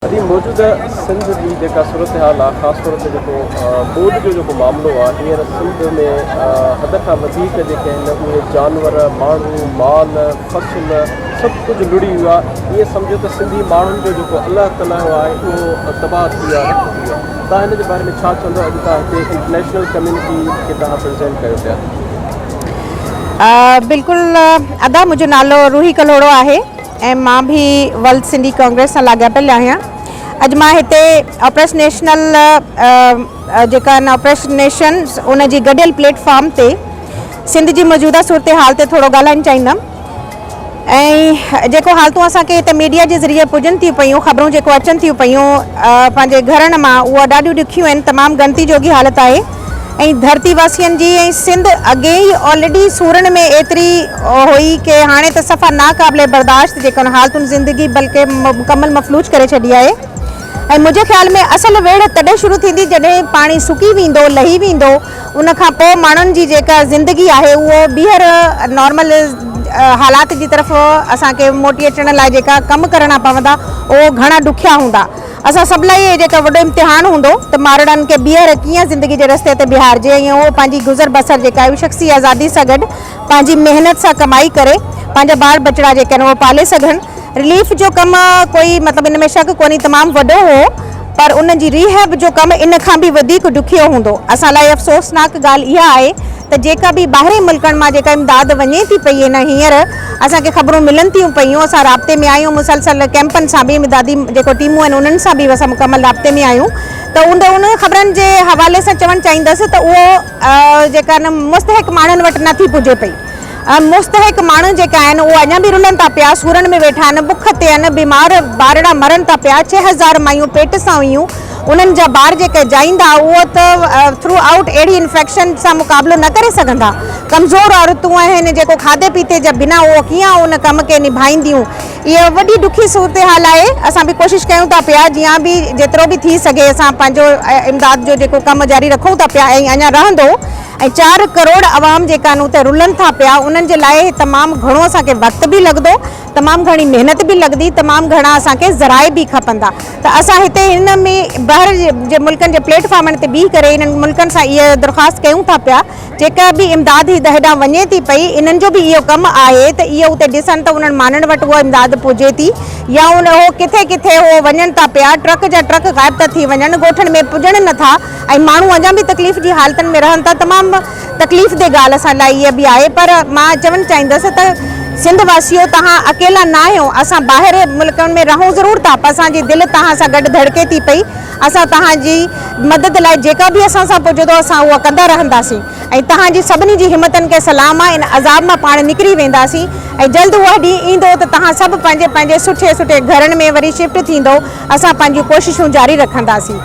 ادي موجوده سنڌ جي جيڪا صورتحال آ خاص طور تي جيڪو ٻوڏ جو جيڪو معاملو آ هينئر سنڌ ۾ حد کان وڌيڪ جيڪي آهن اهي جانور ماڻهو مال فصل سڀ ڪجهه لڙهي ويو آ ائين سمجهو ته سنڌي ماڻهن جو جيڪو الله تلهه آهي اهو تباهه ٿي ويو آ رک ٿي ويو آ توهان هن جي باري ۾ ڇا چوندو اڄ توهان هتي انٽرنيشنل ڪميونٽي کي توهان پريزنٽ ڪيو پيا. بلڪل ادا منهنجو نالو روحي ڪلهوڙو آهي. ۽ مان به ورلڊ سنڌي ڪانگريس سان لاڳاپيل آهيان. اڄ مان هتي آپريس نيشنل جيڪا آهن آپريس نيشن ان جي گڏيل پليٽ فارم تي سنڌ جي موجوده صورتحال تي ٿورو ڳالهائڻ چاهيندم ۽ جيڪو حالتون اسان کي هتي ميڊيا جي ذريعي پڄن ٿيون پيون خبرون جيڪو اچن ٿيون پيون پنهنجي گهرن مان اهو ڏاڍيون ڏکيون آهن تمام ڳڻتي جوڳي حالت آهي ۽ ڌرتي واسين جي ۽ سنڌ اڳي ئي آلريڊي سورن ۾ ايتري هئي ڪي هاڻي ته صفا ناقابل برداشت جيڪا حالتن زندگي بلڪه مڪمل مفلوج ڪري ڇڏي آهي ۽ منهنجي خيال ۾ اصل ويڙهه تڏهن شروع ٿيندي جڏهن پاڻي سڪي ويندو لهي ويندو ان کان پوء ماڻهن جي جيڪا زندگي آهي اهو ٻيهر نارمل حالات جي طرف اسان کي موٽي اچڻ لاء جيڪا ڪم ڪرڻا پوندا اهو گهڻا ڏکيا هوندا. اسان سڀ لاء اهو جيڪا وڏو امتحان هوندو ته ماروئڙن کي ٻيهر ڪيئن زندگي جي رستي تي بيهارجي ۽ اهو پنهنجي گذر بسر جيڪا آهي شخصي آزادي سان گڏ پنهنجي محنت سان ڪمائي ڪري پنهنجا ٻار ٻچڙا جيڪي آهن اهو پالي سگهن. رليف جو ڪم ڪوئي مطلب ان ۾ شڪ ڪونهي تمام وڏو هو پر ان جي ريهيب جو ڪم ان کان به وڌيڪ ڏکيو هوندو. اسان لاء افسوسناڪ ڳالهه اها آهي ته جيڪا به ٻاهرين ملڪن مان جيڪا امداد وڃي ٿي پئي هن هينئر اسان کي خبرون ملن ٿيون پيون اسان رابطي ۾ آهيون مسلسل ڪئمپن سان به امدادي جيڪو ٽيمون آهن انهن سان به اسان مڪمل رابطي ۾ آهيون ته ان انهن خبرن جي حوالي سان چوڻ چاهيندس ته اهو جيڪا نه مستحق ماڻهن وٽ نه ٿي پڄي پئي مستحق ماڻهو جيڪا آهن اهو اڃا به رلن ٿا پيا سورن ۾ ويٺا آهن بک تي آهن بيمار ٻارڙا مرن ٿا پيا 6000 مايون پيٽ سان هيون انهن جا ٻار جيڪي ڄائيندا اهو ته ٿرو آئوٽ اهڙي انفيڪشن سان مقابلو نه ڪري سگهندا. ڪمزور عورتون آهن جيڪو کاڌي پيتي جا بنا اهو ڪيئن ان ڪم کي نڀائينديون. اها وڏي ڏکي صورتحال آهي. اسان به ڪوشش ڪيون ٿا پيا جيئن به جيترو به ٿي سگهي اسان پنهنجو امداد جو جيڪو ڪم جاري رکون ٿا پيا ۽ اڃا رهندو ۽ چار ڪروڙ عوام جيڪا آهن اتي رلن ٿا پيا انهن جي لاء تمام گهڻو اسان کي وقت به لڳندو تمام گهڻي محنت به لڳندي تمام گهڻا اسان کي ذرائع به کپندا ته اسان هتي هن ۾ ٻاهر جي ملڪن جي پليٽ فارمن تي بيهي ڪري انهن ملڪن سان اها درخواست ڪيون ٿا پيا جيڪا به امداد هيڏانهن وڃي ٿي پئي انهن جو به اهو ڪم آهي ته اهي اتي ڏسن ته انهن ماڻهن وٽ اها امداد پڄي ٿي يا ان هو ڪٿي ڪٿي هو وڃن ٿا پيا ٽرڪ جا ٽرڪ غائب ٿا ٿي وڃن ڳوٺن ۾ پڄڻ نٿا ۽ ماڻهو اڃا به تڪليف جي حالتن ۾ رهن ٿا تمام تڪليف ده ڳالهه اسان لاء اها به آهي پر مان چوڻ چاهيندس ته سنڌ واسيو توهان اڪيلا ناهيو اسان ٻاهر ملڪن ۾ رهون ضرور ٿا پر اسان جي دل توهان سان گڏ ڌڙڪي ٿي پئي اسان توهان جي مدد لاء جيڪا به اسان سان پڄندو اسان اها ڪندا رهنداسين ۽ توهان جي سڀني جي همتن کي سلام آهي ان عذاب مان پاڻ نڪري وينداسين ۽ جلد اها ڏينهن ايندو ته توهان سڀ پنهنجي پنهنجي سٺي سٺي گهرن ۾ وري شفٽ ٿيندو اسان پنهنجون ڪوششون جاري رکنداسين.